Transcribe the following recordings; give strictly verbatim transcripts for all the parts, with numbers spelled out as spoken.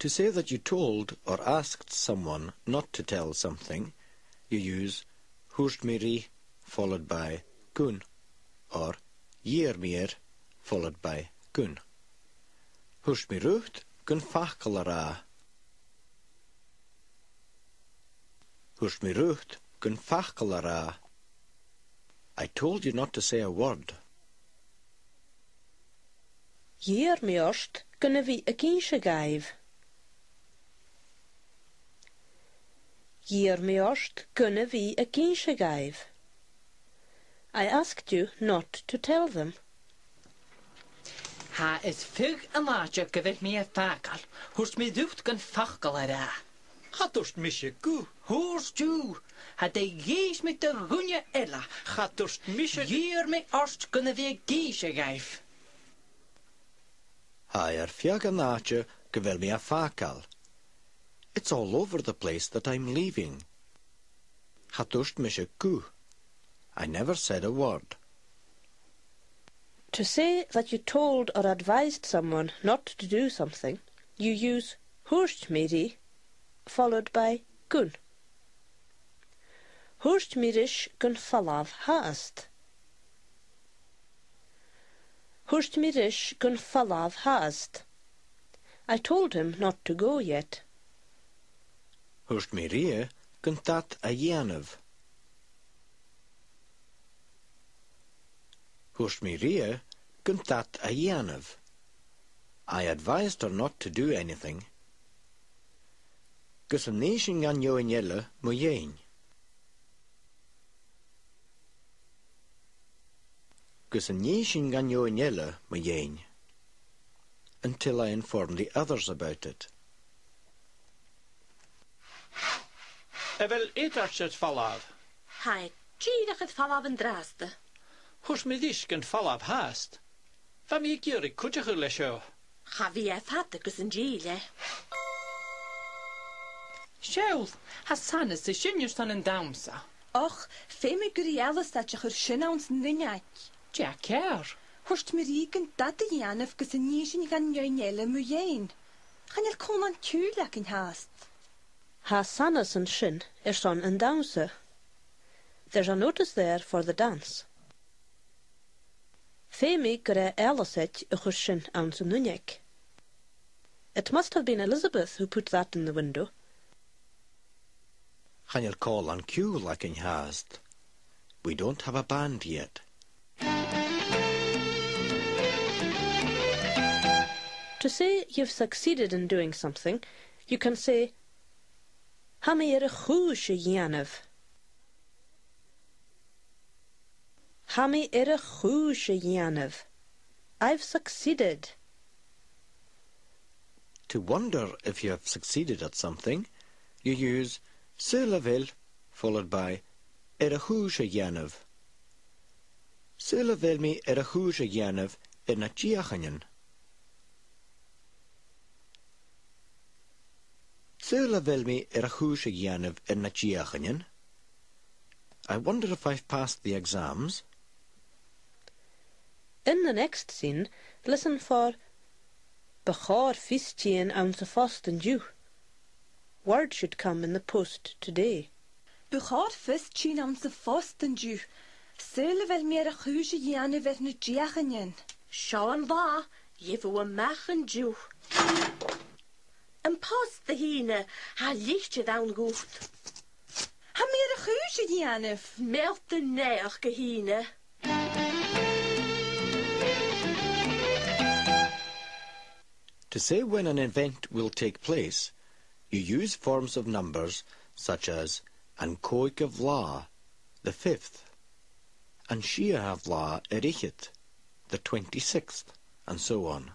To say that you told or asked someone not to tell something, you use thuirt mi ri followed by gun, or dh'iarr mi air followed by gun. Thuirt mi riut gun facal a ràdh. Thuirt mi riut gun facal a ràdh. I told you not to say a word. Dh'iarr mi ort gun a bhith ag innse dhaibh. Dh'iarr mi ort gun a bhith ag innse dhaibh. I asked you not to tell them. Tha e fìor an-àirde gu bheil mi a' fàgail. Thuirt mi riut gun facal a ràdh. Cha tuirt mise gu. Thuirt thu. Cha do dh'inns mi do dhuine eile. Cha tuirt mise. Dh'iarr mi ort gun a bhith ag innse dhaibh. Tha e air feadh an àite gu bheil mi a' fàgail. It's all over the place that I'm leaving. Cha tuirt mise gu. I never said a word. To say that you told or advised someone not to do something, you use thuirt mi ri, followed by gun. Thuirt mi ris gun falbh fhathast. Thuirt mi ris gun falbh fhathast. I told him not to go yet. Thuirt mi rithe gun dad a dhèanamh. Thuirt mi rithe gun dad a dhèanamh. I advised her not to do anything. Gus an inns sinn dhan fheadhainn eile mu dheidhinn. Gus an inns sinn dhan fheadhainn eile mu dheidhinn. Until I inform the others about it. A bheil Eudard air falbh? Tha e dìreach air falbh an-dràsta. Thuirt mi ris gun falbh fhathast. Bha mi ag iarraidh cuideachadh leis seo. Cha bhi e fada gus an till e. Seall, tha Sanas an sin airson an dannsa. Och, feumaidh gur e Alasdair a chuir sin anns an uinneig. Dè tha ceàrr? Thuirt mi rithe gun dad a dhèanamh gus an inns sinn dhan fheadhainn eile mu dheidhinn. Chan eil còmhlan ciùil againn fhathast. Tha Sanas an sin airson an dannsa. There's a notice there for the dance. Feumaidh gur e Alasdair a chuir sin anns an uinneig. It must have been Elizabeth who put that in the window. Chan eil còmhlan ciùil againn fhathast. We don't have a band yet. To say you've succeeded in doing something, you can say, tha mi air a' chùis a dhèanamh. Tha mi air a' chùis a dhèanamh. I've succeeded. To wonder if you have succeeded at something, you use saoil a bheil followed by air a' chùis a dhèanamh. Saoil a bheil mi air a' chùis a dhèanamh air na deuchainnean. Saoil a bheil mi air a' chùis a dhèanamh air na deuchainnean. I wonder if I've passed the exams. In the next scene, listen for bu chòir fios tighinn anns a' phost an-diugh. Word should come in the post today. Bu chòir fios tighinn anns a' phost an-diugh. Saoil a bheil mi air a' chùis a dhèanamh air na deuchainnean. Seo an latha, gheibh thu a-mach an-diugh. Am post, a Shìne, tha litir ann dhut. Tha mi air a' chùis a dhèanamh. Meal do naidheachd, a Shìne. To say when an event will take place, you use forms of numbers such as an còigeamh latha, the fifth, an siathamh latha air fhichead, the twenty-sixth, and so on.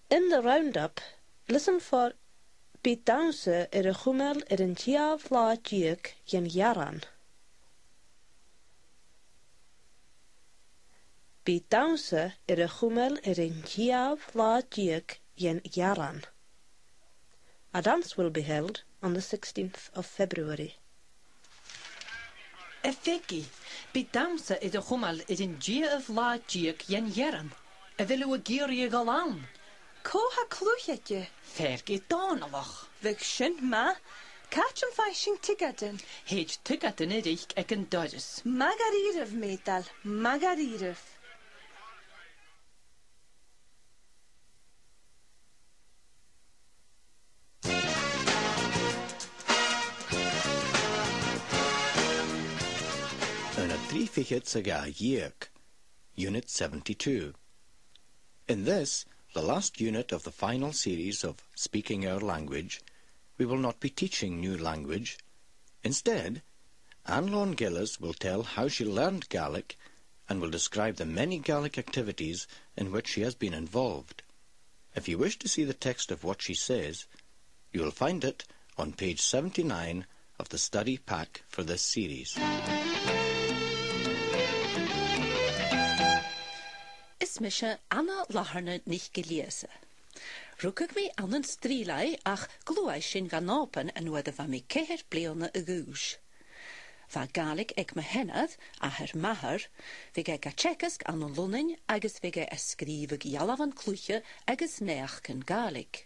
In the roundup, listen for bidh dannsa air a chumail air an t-siathamh latha deug dhen Ghearran. Bidh dannsa air a chumail air an t-siathamh latha deug dhen Ghearran. A dance will be held on the sixteenth of February. A Pheigi, bidh dannsa air a chumail air an t-siathamh latha deug dhen Ghearran. A bheil thu ag iarraidh a dhol ann? Cò tha cluich aige? Fergie Dòmhnallach. Bhiodh sin math. Càit am faigh sinn tiogaidean? Thèid tiogaidean a reic aig an doras. Math dha-rìribh, m' eudail, math dha-rìribh. Aon a trì fichead 's a dhà dheug, Unit seventy-two. In this, the last unit of the final series of Speaking Our Language, we will not be teaching new language. Instead, Anne Lorne Gillies will tell how she learned Gaelic and will describe the many Gaelic activities in which she has been involved. If you wish to see the text of what she says, you will find it on page seventy-nine of the study pack for this series. Is mise Anna Latharna NicGillÌosa. Rugadh mi ann an Sruighlea ach ghluais sinn dhan Òban an uair a bha mi ceithir bliadhna a dh'aois. Bha Gàidhlig aig mo sheanair, athair m' athar, bhiodh e ga teagasg ann an Lunnainn agus bhiodh e a' sgrìobhadh dhealbhan-cluiche agus naidheachdan Gàidhlig.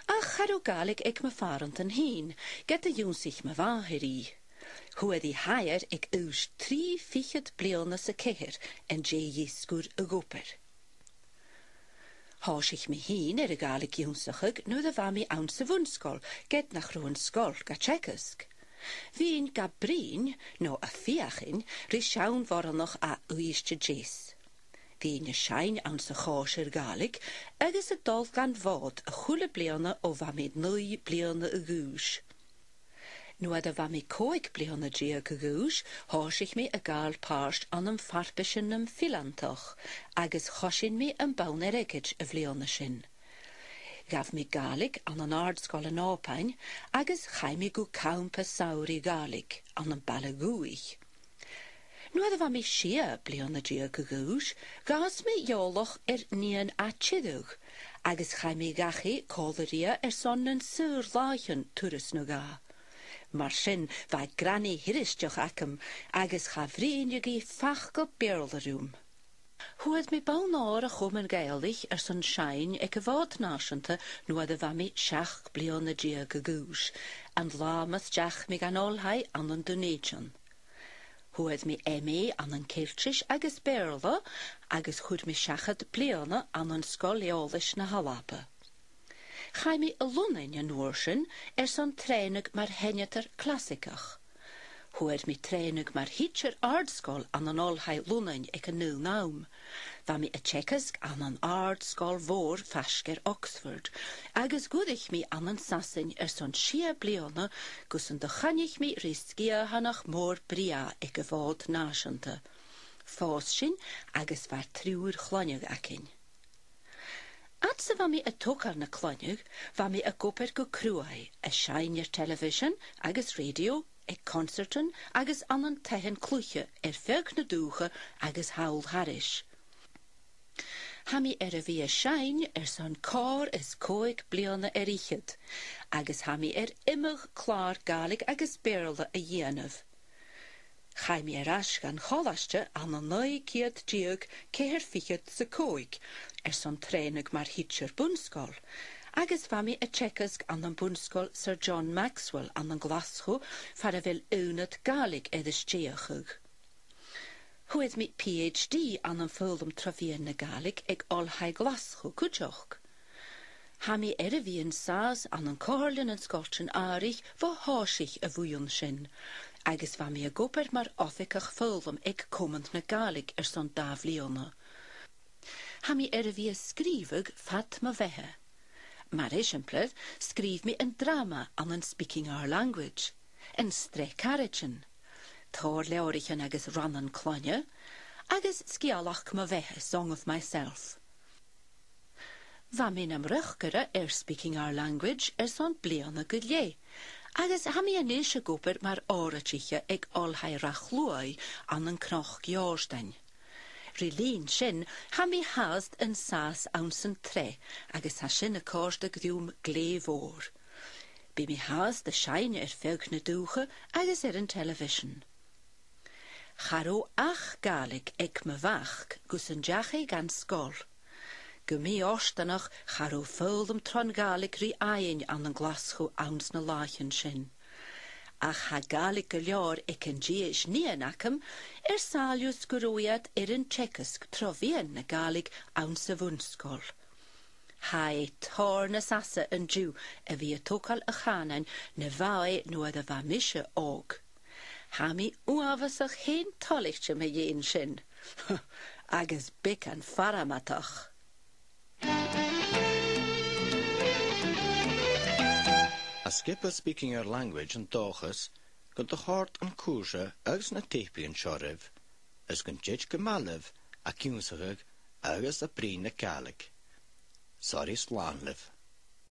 Ach cha robh Gàidhlig aig mo phàrantan fhìn, ged a dh'ionnsaich mo mhàthair i. Fhuair i h-aighear aig aois trì fichead bliadhna 's a ceithir an dèidh dhi sgur a dh'obair. Thòisich mi fhìn air a' Ghàidhlig ionnsachadh nuair a bha mi anns a' bhun-sgoil, ged nach robh an sgoil ga teagasg. Bhithinn ga bruidhinn, no a' feuchainn, ri seann bhoireannach à Uibhist a Deas. Bhithinn a' seinn anns a' chòisir Ghàidhlig agus a' dol dhan Mhòd a h-uile bliadhna o bha mi naoi bliadhna a dh'aois. Nuair a bha mi còig bliadhna deug a dh'aois, thòisich mi a' gabhail pàirt ann am farpaisean nam fileantach, agus choisinn mi am bonn airgid a' bhliadhna sin. Ghabh mi Gàidhlig ann an Àrd-sgoil an Òbain, agus chaidh mi gu campa samhraidh Ghàidhlig ann am Baile Dhubhthaich. Nuair a bha mi sia bliadhna deug a dh'aois, dh'fhàs mi eòlach air nighean à Tiriodh, agus chaidh mi dhachaigh còmhla rithe airson nan saor-làithean turas no dhà. Mar sin, bha Granny Thuiristeach agam, agus cha bhruidhneadh i facal Beurla rium. Fhuair mi bonn òir a' Chomainn Ghàidhealaich airson seinn aig a' Mhòd Nàiseanta nuair a bha mi seachd bliadhna deug a dh'aois, an latha mus deach mi dhan oilthigh ann an Dùn Èideann. Fhuair mi M A ann an Ceiltis agus Beurla, agus chuir mi seachad bliadhna ann an Sgoil Eòlais na h-Alba. Chaidh mi a Lunnainn an uair sin airson trèanadh mar sheinneadair clasaigeach. Fhuair mi trèanadh mar thidsear àrd-sgoil ann an Oilthigh Lunnainn aig an aon àm. Bha mi a' teagasg ann an àrd-sgoil mhòr faisg air Oxford, agus dh'fhuirich mi ann an Sasainn airson sia bliadhna gus an do choinnich mi ri sgiathach mòr brèagha aig a' Mhòd Nàiseanta. Phòs sinn agus bha triùir chloinne againn. Fhad 's a bha mi a' togail na cloinne, bha mi ag obair gu cruaidh, a' seinn air telebhisean agus rèidio, aig consairtean agus ann an taighean-cluiche air feadh na dùthcha agus thall thairis. Tha mi air a bhith a' seinn airson còrr is còig bliadhna air fhichead, agus tha mi air iomadh clàr Gàidhlig agus Beurla a dhèanamh. Chaidh mi air ais dhan cholaiste ann an naoi ceud deug ceithir fichead 's a còig airson trèanadh mar thidsear bun-sgoil, agus bha mi a' teagasg ann am Bun-sgoil Sir John Maxwell ann an Glaschu, far a bheil aonad Gàidhlig air a stèidheachadh. Fhuair mi P H D ann am foghlam tro mheadhan na Gàidhlig aig Oilthigh Ghlaschu cuideachd. Tha mi air a bhith an sàs ann an Comhairle nan Sgoiltean Àraich bho thòisich a' bhuidheann sin, agus bha mi ag obair mar oifigeach foghlaim aig Comunn na Gàidhlig airson dà bhliadhna. Tha mi air a bhith a' sgrìobhadh fad mo bheatha. Mar eisimpleir, sgrìobh mi an dràma ann an Speaking Our Language, an sreath Caraidean, tòrr leabhraichean agus rannan cloinne, agus sgeulachd mo bheatha, Song of Myself. Bha mi nam riochdaire air Speaking Our Language airson bliadhna gu leth, agus tha mi a-nis ag obair mar òraidiche aig Oilthigh Dhrath Chluaidh ann an Cnoc Iòrdain. Ri linn sin, tha mi fhathast an sàs anns an t-sreath, agus tha sin a' còrdadh rium glè mhòr. Bidh mi fhathast a' seinn air feadh na dùthcha agus air an telebhisean. Cha robh ach Gàidhlig aig mo mhac gus an deach e dhan sgoil. Gu mì-fhortanach, cha robh foghlam tron Ghàidhlig ri fhaighinn ann an Glaschu anns na làithean sin. Ach tha Gàidhlig gu leòr aig an dithis nighean agam, air sàillibh 's gun robh iad air an teagasg tro mheadhan na Gàidhlig anns a' bhun-sgoil. Tha e tòrr nas fhasa an-diugh a bhith a' togail a' chànain na bha e nuair a bha mise òg. Tha mi uabhasach fhèin toilichte mu dheidhinn sin. Agus beagan farmadach. Tha sgioba Speaking Our Language an dòchas gun do chòrd an cùrsa agus na teipichean seo ribh, is gun tèid gu math leibh ag ionnsachadh agus a' bruidhinn na Gàidhlig. Sòiridh slàn leibh.